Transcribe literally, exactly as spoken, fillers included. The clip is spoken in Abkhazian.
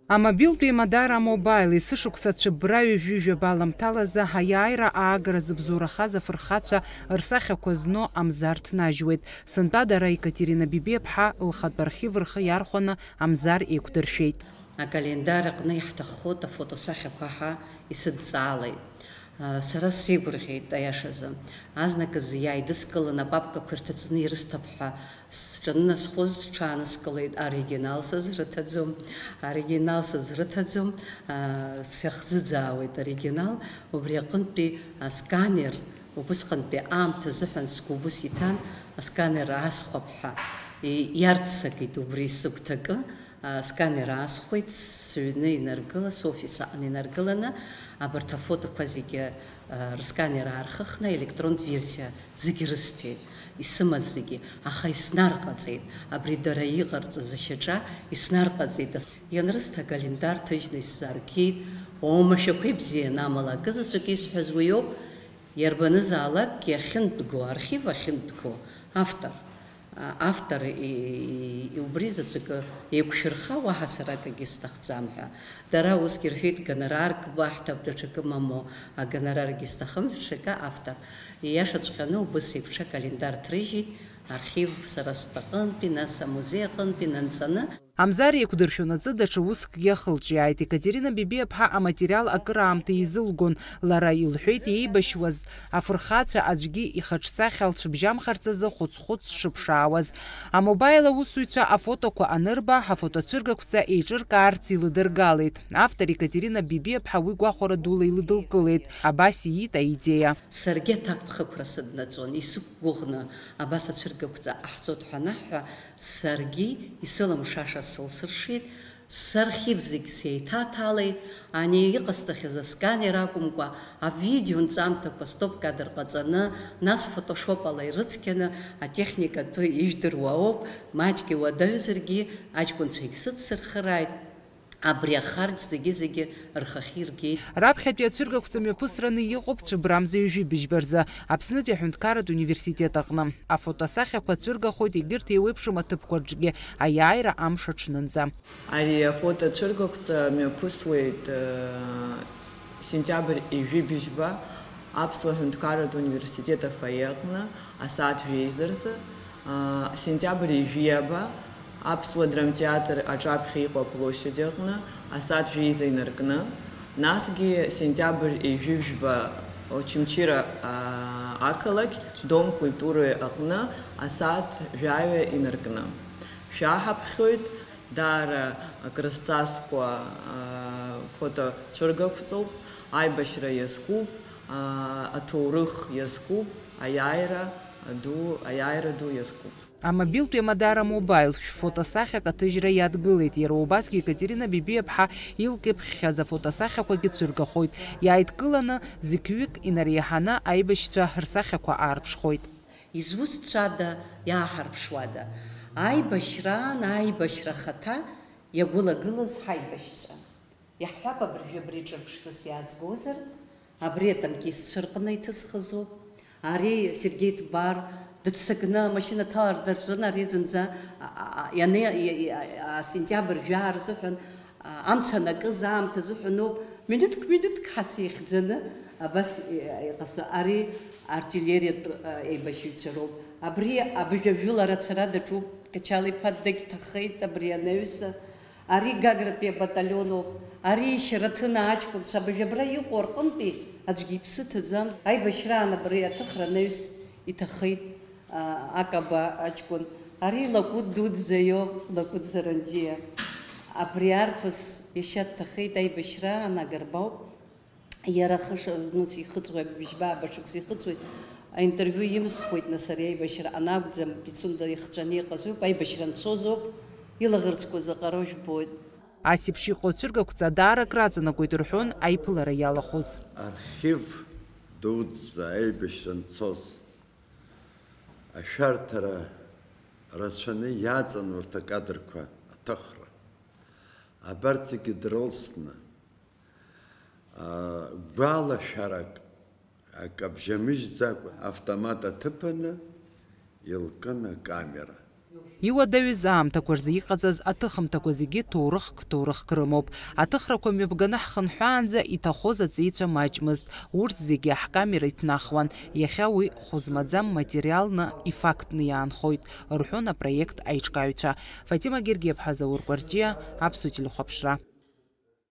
Амобилтә еимадара Амобаил есышықәса цәыббра ҩажәи жәаба аламҭалазы аиааира аагара зыбзоурахаз афырхацәа рсахьақәа зну Амзар ҭнажьуеит. Сынтәа дара Екатерина Бибиаԥҳа лхатә архив рхы иархәаны Амзар еиқәдыршәеит. Акалендар аҟны иаҳҭаххоит афотосахьақәа ҳәа исыдҵаалеит. Сара сеигәырӷьеит, аиашазы. Азныказ иааидыскылан, апапкақәа ирҭаҵаны ирысҭап ҳәа сҿанынасхоз, сҽааныскылеит, оригинал сызрыҭаӡом, оригинал сызрыҭаӡом, сахӡыӡаауеит оригинал, убри аҟынтәи асканер, убысҟантәи аамҭа азыҳәан сгәы убыс иҭан, асканер аасхәап ҳәа, и-, иарццакит убри сыгәҭакы. Асканер аасхәеит, сыҩны инаргыла, софис аҟны инаргыланы, абарҭ афотоқәа зегьы, а, рсканер аархыхны, електронтә версиа зегьы рысҭеит, исымаз зегьы, аха иснарҟаҵеит, абри дара иҟарҵаз ашьаҿа иснарҟаҵеит. Ианрысҭа акалендар ҭыжьны исзааргеит, оумашәақәа ибзиан, амала акы заҵәык исҳәаз уиоуп, иарбанызаалакгьы ахьынтәго, архив ахьынтәго автор. А, автор и-, и-, убри заҵәыкы еиқәшәырха, уаҳа сара акгьы сҭахӡам ҳәа. Дара усгьы рҳәеит, гонорарк баҳҭап, даҽакы мамоу, агонораргьы сҭахым, даҽакы автор. Ииашаҵәҟьаны убыс еиқәҽа акалендар ҭрыжьит, архив сара стәаҟынтәи, нас амузеи аҟынтәи нанҵаны. Амзар еиқәдыршәонаҵы даҽа усқгьы ахылҿиааит. Екатерина Бибиаԥҳа аматериал акыраамҭа изылгон. Лара илҳәеит, еибашьуаз афырхацәа аӡәгьы ихаҿсахьа лцәыбжьамхарц азы хәыц-хәыц шыԥшаауаз. Амобаил аусзуҩцәа афотоқәа анырба, афотоцәыргақәҵа еиҿыркаарц илыдыргалеит. Автор Екатерина Бибиаԥҳа уи гәахәара дула илыдылкылеит. Абас иит аидеиа. Саргьы аҭакԥхықәра сыднаҵон, исықәгәыӷны абас ацәыргақәҵа ҟаҳҵоит ҳәа анаҳҳәа, саргьы исылымшаша сылсыршеит. Сархив зегь сеиҭаҭалеит, ани иҟасҵахьаз асканер акәымкәа, авидео нҵамҭақәа стоп-кадр ҟаҵаны, нас фотошопала ирыцқьаны, атехника атәы ижәдыруа ауп, маҷк иуадаҩзаргьы, аҷкәынцәагь сыцсырхырааит, абри ахарџь зегьы-зегьы рхахьы иргеит. Раԥхьатәи ацәыргақәҵа мҩаԥысраны иҟоуп цәыббра мза ҩажәи быжьба рзы, Аԥснытәи аҳәынҭқарратә университет аҟны. Афотосахьақәа цәыргахоит егьырҭ еиуеиԥшым аҭыԥқәа рҿгьы, аиааира амш аҽнынӡа. Ари афотоцәыргақәҵа мҩаԥысуеит, э, сентиабр ҩажәи быжьба Аԥсуа ҳәынҭқарратә университет афоиеҟны асааҭ жәеиза рзы, э, сентиабр ҩажәи ҩаба Аԥсуа драмтеатр аҿаԥхьа иҟоу аплощадь аҟны асааҭ жәеиза инаркны, насгьы сентиабр ҩажәи жәба Очамчыра, а, ақалақь Дом культуры аҟны асааҭ жәаҩа инаркны. Шәаҳаԥхьоит, даара акрызҵазкуа, а, фотоцәыргақәҵоуп, аибашьра иазкуп, а, аҭоурых иазкуп, аиааира ду, аиааира ду иазкуп. Амобилтә еимадара Мобаил шәфотосахьак аҭыжьра иадгылеит, иара убасгьы Екатерина Бибиаԥҳа илкьыԥхьхьаз афотосахьақәагьы цәыргахоит. Иааидкыланы, зықьҩык инареиҳаны аибашьцәа рсахьақәа аарԥшхоит. Изусҭцәада, иааҳарԥшуада? Аибашьраан аибашьра ахаҭа иагәылагылаз ҳаибашьцәа. Иаҳҳәап, абыржәы абри ҿырԥштәыс иаазгозар, абри атанкистцәа рҟны иҭысхызоуп. Ари Сергеи Ҭбар дыццакны амашьына ҭалар даҿын, ари зынӡа, а, а, а, иане-, и-, и-, а, а, сентиабр жәаа рзыҳәан, а, амца анакыз аамҭа азыҳәаноуп. Минуҭк, минуҭк ҳасихьӡаны абас и-, иҟасҵо. Ари артиллериатә, а, еибашьыҩцәа роуп. Абри абыжәажәылара ацара даҿуп. Качал-иԥа дагьҭахеит абри анаҩс. Ари Гагратәи абаталион ауп. Ари Шьараҭына аҷкәынцәа абыжә абра иҟоу рҟынтәи аӡәгьы иԥсы ҭаӡамызт. Аибашьраан абри аҭыхра анаҩс иҭахеит, а, Акаба аҷкәын. Ари Лакәыт дуӡӡа иоуп, Лакәыт Заранџьиа. Абри арԥыс иашьа дҭахеит аибашьраан, Агарба ауп. Иара хыш-, ну, сихыҵуеит, быжьба-ааба шықәса ихыҵуеит, аинтервиу имсхуеит, нас, ари аибашьра анакәӡам, Пицунда ихҵәаны иҟазоуп, аибашьра анцозоуп, илаӷырӡқәа заҟароу жәбоит. Ас еиԥш иҟоу ацәыргақәҵа даара акраҵанакуеит рҳәон аиԥылара иалахәыз. Архив дуӡӡа аибашьра анцоз, ашәарҭара рацәаны иаҵан урҭ акадрқәа аҭыхра. Абарҭ зегьы дрылсны, аа, гәалашәарак акабжьамыжьӡакәа автомат аҭыԥаны илкын акамера. Иуадаҩыз аамҭақәа рзы иҟаҵаз аҭыхымҭақәа зегьы ҭоурыхк-ҭоурыхк рымоуп. Аҭыхрақәа мҩаԥганы ҳхынҳәаанӡа иҭахоз аҵеицәа маҷмызт. Урҭ зегьы аҳкамера иҭнахуан. Иахьа уи хәызмаӡам материалны, ифактны иаанхоит, рҳәон апроект аиҿкааҩцәа. Фатима Гергиаԥҳа, Заур Кәарҷиа, Аԥсуа телехәаԥшра.